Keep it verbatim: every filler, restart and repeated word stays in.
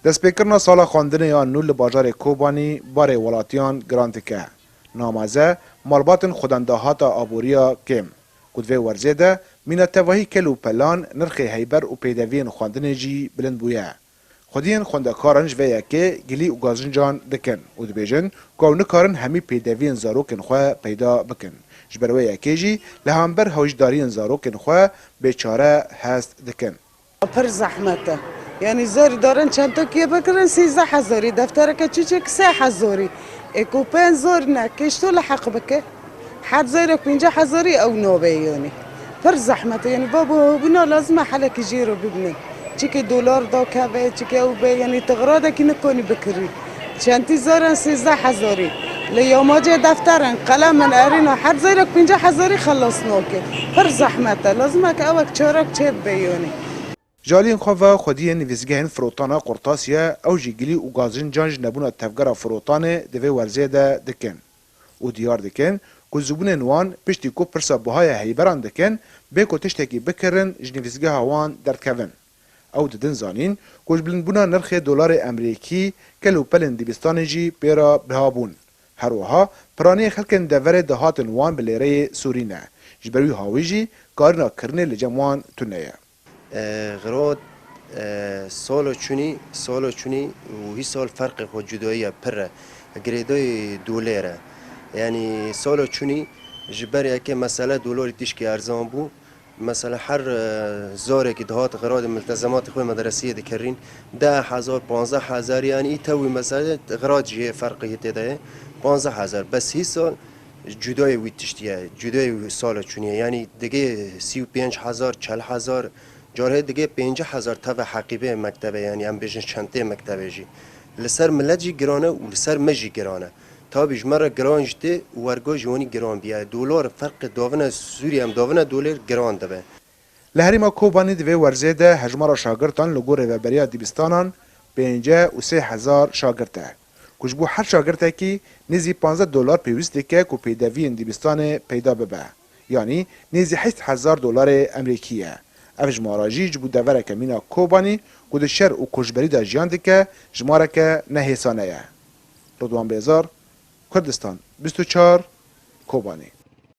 Destpêkirina sala xwendinê ya nû li bajarê Kobanî barê welatiyan giran dike. Namaze, malbatên xwedendahata aboriya kêm, ku di vê werzê de mîna tevahî kel û pelan nirxê heyber û pêdeviyên xwendinê jî bilind bûye. Xwediyên xwendekaran ji vê yekê gilî û gazincan dikin û dibêjin ku ew nikarin hemî pêdeviyên zarokên xwe peyda bikin. Ji ber wê yekê jî li hember hewşdariyên zarokên xwe bêçare hest dikin. Pir zehmet e. Yanî zorî darin çentokiyê bikirin sîzdeh hezarî, deftereke çîçek sê hezarî. Ê ku pên zor ne, kêşto li heq bike. Her zorek pêncî hezarî ew nabe yanî. Pir zehmet e. Yanî babo bûna lazim e helekî jê re bibînin. Çikê dolar dakeve, çikê ew be, yanî ti xiradekî nikonî bikirî. Çentî zaran sîzdeh hezarî. Li yamacê defterin, qelemin, erîna, her zorek pêncî hezarî xelas nake. Pir zehmet e. Lazim e ke ewek çarek çêbibe yanî. Ji aliyên xwe ve xwediyên nivîsgehên firotana Qurtasye ew jî gilî û gazincan ji nebûna tevgera firotanê di vê werzê de dikin û diyar dikin ku zûbûnên wan piştî ku pirsa bihaya heyberan dikin, bê ku tiştekî bikirin ji nivîsgeha wan derdikevin. Ew didin zanîn ku ji bilindbûna nirxê dolarê Emerîkî kel û pelên dibistanê jî pê re biha bûn. Her wiha piranîyê xelkên deverê dihatin wan bi lêreyê Sûrî ne. Ji ber wî hawî jî karîna kirinê li cem wan tune ye. E, Xirot, e, salo çûnî, salo çûnî û hî sal ferqê xwe cudayî ye, pir e. Girêdayî dolêr e. Yanî salo çûnî ji ber yekê mesele dolarî tişkî erzan bû. Mesela her, e, zarekî dihat xirot miltezematê xwe medresiyê dikirin deh hezar, panzdeh hezar, yanî î tewî mesele xirot jî ferqê tê de ye. Panzdeh hezar. Bes hî sal cudayê wî tiştî ye, cudayê wî sala çûnî ye. Yanî digê sî û pênc hezar, çel hezar, carê digê pêncî hezar teve heqîbê mektebe, yanî em bêjin çentê mektebe jî. Li ser milet jî giran e û li ser me jî giran e. Tabî ji me re giran jî tê û wergo ji wanî giran bîye. Dolar ferqê davine Sûriye em davine dolar giran dibe. Li herêma Kobanî di vê werzê de hejmara şagirtan li gor rêveberiya dibistanan pêncî û sê hezar şagirt e, ku ji bo her şagirtekî nêzî panzdeh dolar pêwîst dike ku pêdeviyên dibistanê peyda bibe, yanî nêzî heşt hezar dolarê Emerîkî ye. Ev jimara jî ji bo devereke mîna Kobanî ku di şer û koçberî de jiyan dike, jimareke nehêsane ye. Ridwan Bêzar, Kurdistan bîst û çar, Kobanî.